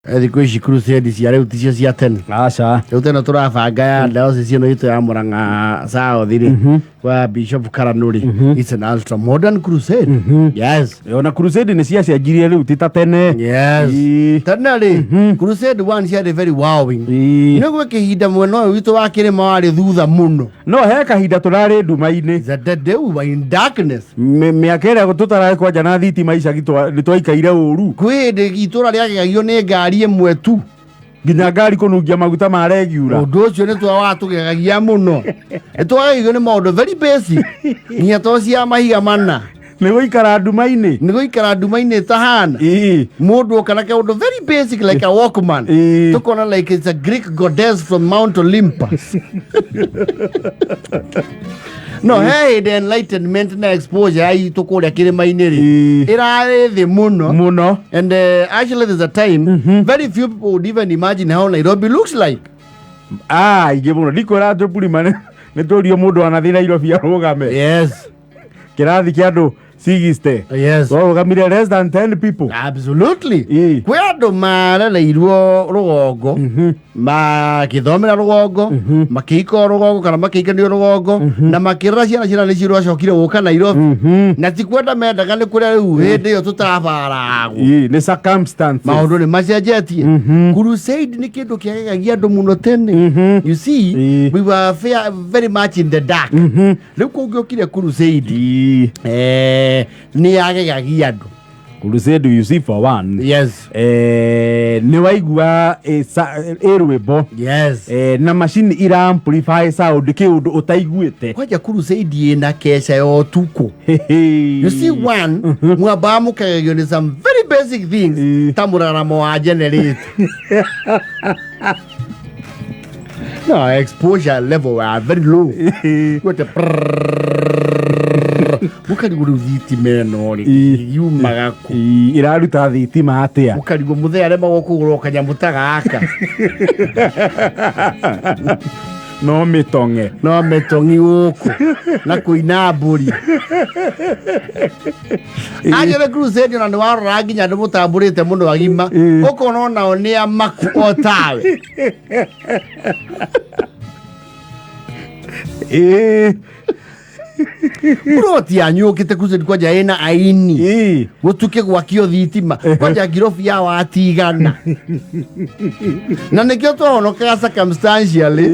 Thikũ ici crusade cia rĩu ticio cia tene. Aca. Rĩu tene tũrabanga ya diocese ĩno itũ ya Murang'a South rĩ, kwa Bishop Karanu rĩ, it's an ultra modern crusade. Yes. Ona crusade nĩ ciacenjirie rĩu ti ta tene. Yes. Ii. Tene rĩ, crusade one ciarĩ very wowing. Ii. Nĩ gwĩ kĩhinda mwena ũyũ witũ wa kĩrĩma warĩ thutha mũno. No he kahinda tũrarĩ nduma-inĩ. The day we were in darkness. Mĩaka ĩrĩa tũtararĩ kwanja na thitima icagi nĩ twaikaire ũru. Kwĩ hĩndĩ itũra rĩagegagio nĩ ngari ĩmwe tu. Nginya ngari kũnungia maguta ma regiura. Ũndũ ũcio nĩ twawatũgegagia mũno. Nĩ twagegagio nĩ maũndũ very basic. Nginya to cia mahiga mana. Nĩ gũikara nduma-inĩ. Nĩ gũikara nduma-inĩ ĩtahana. Mũndũ oka na kaũndũ very basic like a Walkman. Tũkona like it's a Greek goddess from Mount Olympus. No he hĩndĩ enlightenment na exposure ya itũ kũrĩa kĩrĩma-inĩ rĩ ĩrarĩ thĩ mũno. Mũno. And actually there's a time very few people would even imagine how Nairobi looks like. Ah, aingĩ mũno. Ndikwĩra tũpurima nĩ tũrio mũndũ anathiĩ Nairobi arũgame. Yes. Kĩrathi kĩa andũ 60. Yes. Twarũgamire less than 10 people. Absolutely. Ii. Kwĩ andũ marereirwo rũgongo, makĩthomera rũgongo, makĩhika rũgongo kana makĩhikanio rũgongo, na makĩrera ciana, ciana nĩcio rwacokire gũka Nairobi. Na ti kwenda mendaga, nĩ kũrĩa rĩu hĩndĩ ĩyo tũtabaragwo. Ii, nĩ circumstances. Maũndũ nĩ macenjetie. Crusade nĩ kĩndũ kĩagegagia andũ mũno tene. You see, we were very much in the dark. Rĩu kũngĩokire crusade, nĩ yagegagia andũ. Crusade, you see, for one. Yes. Nĩ waigua ĩ rwĩmbo. Yes. Na macini ira amplify sound kĩũndũ ũtaiguĩte. Kwanja crusade ĩna keca ya ũtukũ. You see, one, mwambaga mũkagegio nĩ some very basic things ta mũraramo wa generator. No, exposure level were very low. Gwete mũkarigwo rĩu thitima ĩno rĩ yumaga kũ? Iraruta thitima atĩa? Mũkarigwo mũthee aremagwo kũgũra kanyamũ ta gaka. No mĩtong'e. No mĩtong'i gũkũ na kũina mbũri. Angĩrĩ crusade ona nĩ warora nginya andũ mũtambũrĩte mũno agima, ũkona onao nĩ amaku o tawe. Ploti yanyu ũkĩte crusade kwanja ĩna aini, gũtuke gwakio thitima kwanja ngirobu ya watigana na nĩkĩo twahonokaga circumstantially.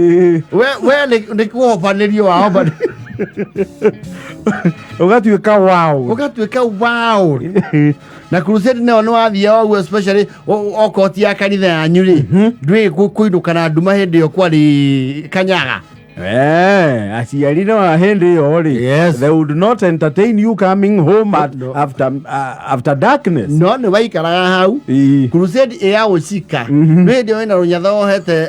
We nĩ kũhobanĩrio wahobanĩrio. Ũgatuĩka wow. Ũgatuĩka wow. Na crusade nayo nĩ wathiaga ũguo, especially okorwo ti ya kanitha yanyu rĩ, ndwĩ kũinũka na nduma hĩndĩ ĩyo kwarĩ kanyaga. Aciari no hĩndĩ ĩyo rĩ, Yes. they would not entertain you coming home at, No. after darkness. No nĩ waikaraga hau. Crusade ĩ ya ũcika nĩ hĩndĩ ĩyo wĩna rũnyatha wohete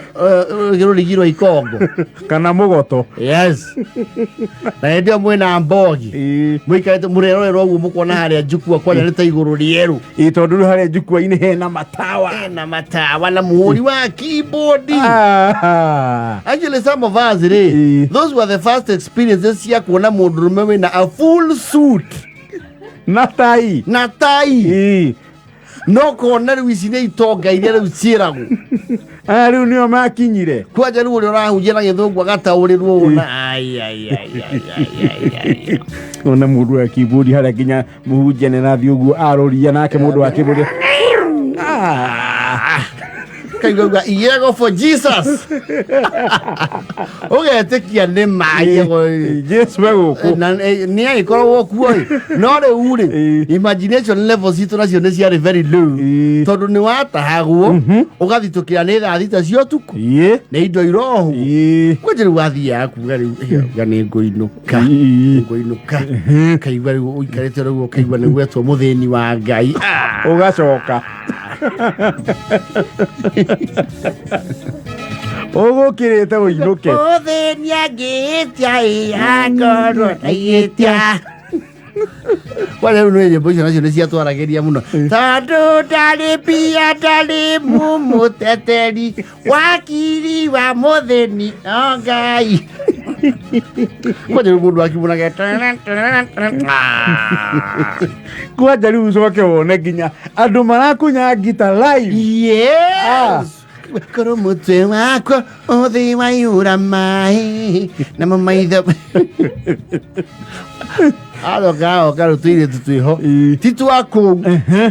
rũrigi rwa ikongo. Kana mũgoto. Yes, na hĩndĩ ĩyo mwĩna mbogi, mũikarĩte mũrerorera ũguo, mũkona harĩa njukua kwanja nĩ ta igũrũ rĩerũ. Ĩ, tondũ rĩu harĩa njukua-inĩ hena matawa. Hena matawa na mũhũri wa keyboard. Ah. Actually, some of us rĩ, those were the first experiences cia kuona mũndũrũme wĩna a full suit na tai. Na tai. No kona rĩu ici nĩ itonga iria rĩu ciĩragwo. Aya rĩu nĩo makinyire. Kwanja rĩu ũrĩa ũrahunjia na gĩthũngũ agataũrĩrwo ũũ na ai ai ai ai ai ai ai. Ona mũndũ wa keyboard harĩa nginya mũhunjia nĩ arathiĩ ũguo aroria nake mũndũ wa keyboard. Ah. Kaigua uga igego for Jesus, ũgetĩkia nĩ maĩ. Jesu e gũkũ. Na nĩ agĩkoragwo kuo ĩ, no rĩu rĩ, imagination level citũ nacio nĩ ciarĩ very low, tondũ nĩ watahagwo ũgathitũkĩra nĩ thaa 6 cia ũtukũ nĩ indo irohwo. Kwanja rĩu wathiaga kuga rĩu, "Eh, uga nĩ ngũinũka, ngũinũka." Kaigua rĩu ũikarĩte rĩu ũkaigua nĩ gwetwo mũthĩni wa Ngai. Ah! Ũgacoka ũgũkĩrĩte ũinũke. Mũthĩni angĩtia ĩ akorwo ndaigĩtia. Kwanja rĩu nĩ nyĩmbo icio nacio nĩ ciatwaragĩria mũno, tondũ ndarĩ mbia, ndarĩ mũmũteteri, wakiri wa mũthĩni no Ngai. Kwanja rĩu mũndũ akimunaga. Kwanja rĩu ũcoke wone nginya andũ marakunya ngita live. Yes. Korwo mũtwe wakwa ũthĩ waiyũra maĩ namo maitho aroka oka rĩu tũirĩtu twĩho ti twa kũu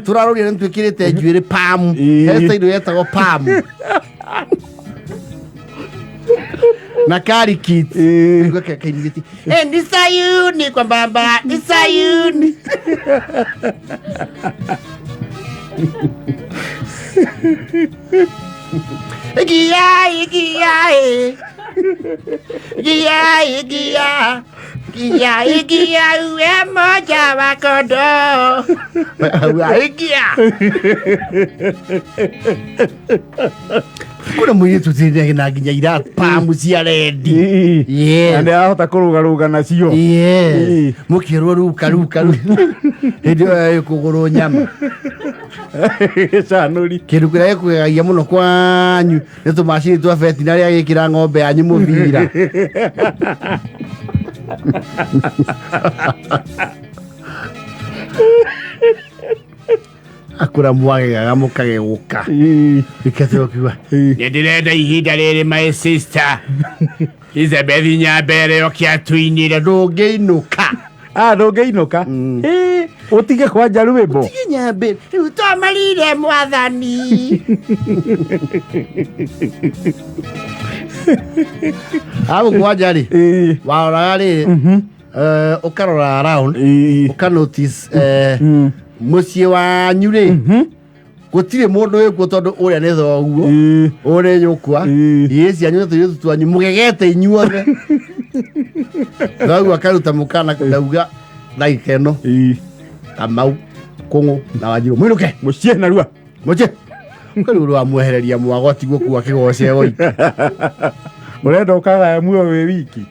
tũrarũria nĩ twĩkĩrĩte njuĩrĩ pamu. He style yetagwo pamu na karikit. Eh, ni Sayuni kwa baba ni Sayuni. Igia, igia, eh. Igia, igia. Igia, igia, uwe moja wa kondoo. Igia. Kuna mũirĩtu ũtindage na nginya ira pamu cia rendi. Yes. Na nĩ arahota kũrũgarũga nacio. Yes. Mũkĩrwo ruka ruka ruka. Hĩndĩ ĩyo ĩkũgũrwo nyama. Gĩcanũri. Kĩndũ kĩrĩa gĩkũgegagia mũno kwanyu nĩ tũmacini twa vetinarĩ agĩkĩra ng'ombe yanyu mũbira. Akũra mwagegaga mũkagegũka. Ikathiĩ ũkiuga nĩ ndĩrenda ihinda rĩrĩ, my sister Elizabeth Nyambere oke atũinĩre, ndũngĩinũka. Ah, ndũngĩinũka. Ĩ, ũtige kwanja rwĩmbo. Tige Nyambere rĩu twamarire mwathani agu kwanja rĩ waroraga rĩrĩ, ũkarora around, ũka notice mũciĩ wanyu rĩ gũtirĩ mũndũ wĩkuo tondũ ũrĩa nĩ thoguo, ũrĩa nyũkwa, ĩ cianyu na tũirĩtu twanyu mũgegete inyuothe. Thoguo akaruta mũkana ndauga ndagĩka ĩno Kamau, Kũng'ũ na Wanjirũ mũinũke. Mũciĩ narua. Mũciĩ ũkarĩu rwamwehereria mwago atigwo kuwa kĩgoce goi. Ũrenda ũkagaya muoyo wĩ wiki.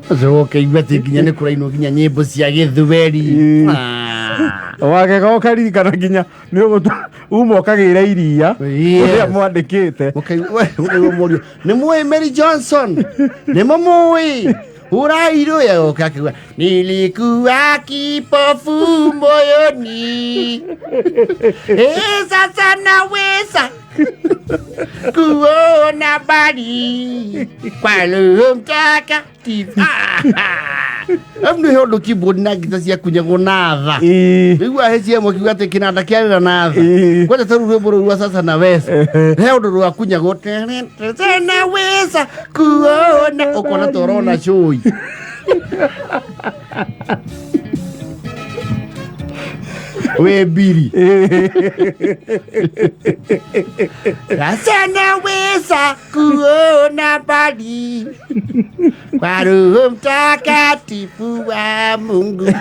Ũcio ũkĩigua atĩ nginya nĩ kũrainwo nginya nyĩmbo cia gĩthweri. Ah. Wagega ũkaririkana nginya nĩ ũgũtu uma ũkagĩra iria ũrĩa mwandĩkĩte. Ũkaigua mũriũ nĩ mũĩ Mary Johnson, nĩ mũmũĩ hũrai rũya goka akiuga nilikuwa kipofu moyoni, eh, sasa naweza kuona mbali kwa Roho Mtakatifu. Au nĩ ũndũ keyboard na ngita ciakunyagwo na tha. Rĩu ahĩcie kiuga atĩ kĩnanda kĩarĩra na tha. Kwanja ta rĩu rwĩmbo rũu rwa sasa naweza, he ũndũ rwakunyagwo naweza kuona, ũkona ta ũrona cũi. Wĩ mbiri sasa naweza kuona mbali kwa Roho Mtakatifu wa Mungu.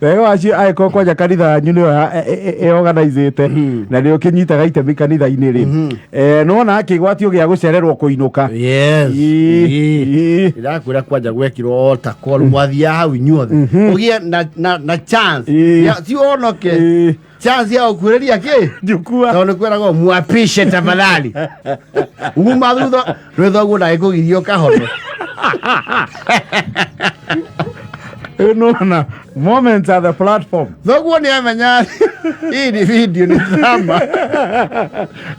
Wega wacio angĩkorwo kwanja kanitha yanyu nĩyo ĩorganizĩte na nĩ ũkĩnyitaga itemi kanitha-inĩ rĩ, nĩwona kĩgwatio gĩa gũcererwo kũinũka. Yes. Ndĩrakwĩra kwanja gwekirwo altar call, mwathiaga hau inyuothe ũgĩe na chance ti ũhonoke, chance ya gũkuhĩrĩria kĩ njukua. Tondũ nĩ kwĩragwo mwapishe tafadhali, uma thutha rwĩthoguo ndagĩkũgiria ũkahono. Nĩwona moments are the platform. Thoguo nĩ amenya hii ni video, ni drama.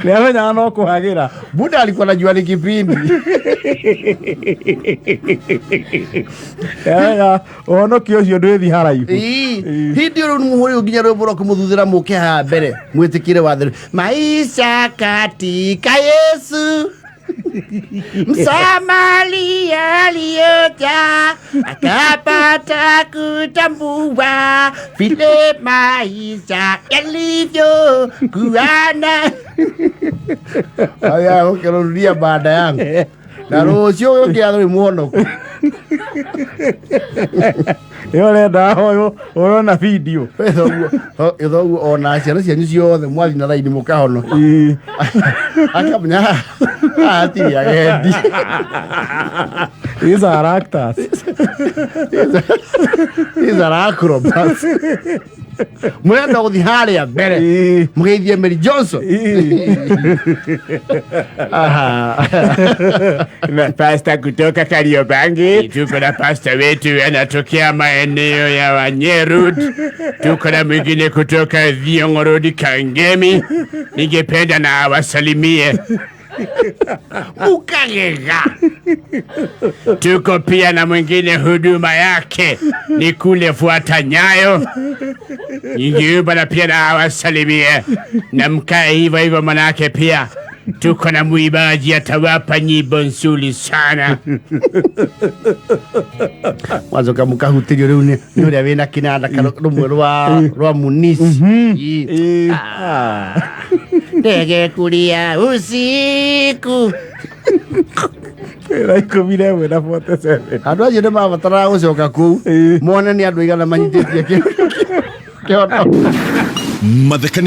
Nĩ amenyaga no kũhagĩra. Buda alikuwa najua ni kipindi. Nĩ amenyaga ũhonokio ũcio ndwĩthi haraihu. Hĩndĩ ĩyo rĩu nĩ nginya rwĩmbo rwa kũmũthuthĩra mũke haha mbere mwĩtĩkĩre wathero maisha katika Yesu. Msamaria alioja akapata kutambua vile maisha yalivyo kuana. Aya, ũkĩrũria baada yangu na rũciũ ũkĩathwo nĩ mũhonoku. Ĩyo ũrenda hoyo ũrona video. Thoguo ona ciana cianyu ciothe mwathi na raini mũkahonoka, akamenya haha hatirĩ agendi. These are actors. These are acrobats. Mũrenda gũthiĩ harĩa mbere mũgeithie Mary Johnson. Aha. Na pasta kutoka Kariobangi, tuko na pasta wetu anatokea maeneo ya Wanyerud, tuko na mwingine kutoka Thiong'o Road Kangemi. Ningependa na awasalimie mukagega. Tuko pia na mwingine huduma yake ni kule fuata nyayo. Ningeomba na pia na awasalimie na mkae hivyo hivyo, manake pia tuko na mwimbaji atawapa nyimbo nzuri sana. Wacoka mũkahutĩrio rĩu nĩ ũrĩa wĩna kĩnanda kana rũmwe rwa munisi. Ĩ. Ndege kulia usiku. Thaa 11 na 47. Andũ acio nĩ mabataraga gũcoka kũu mone nĩ andũ aigana manyitĩtie kĩhoto. Mathekania.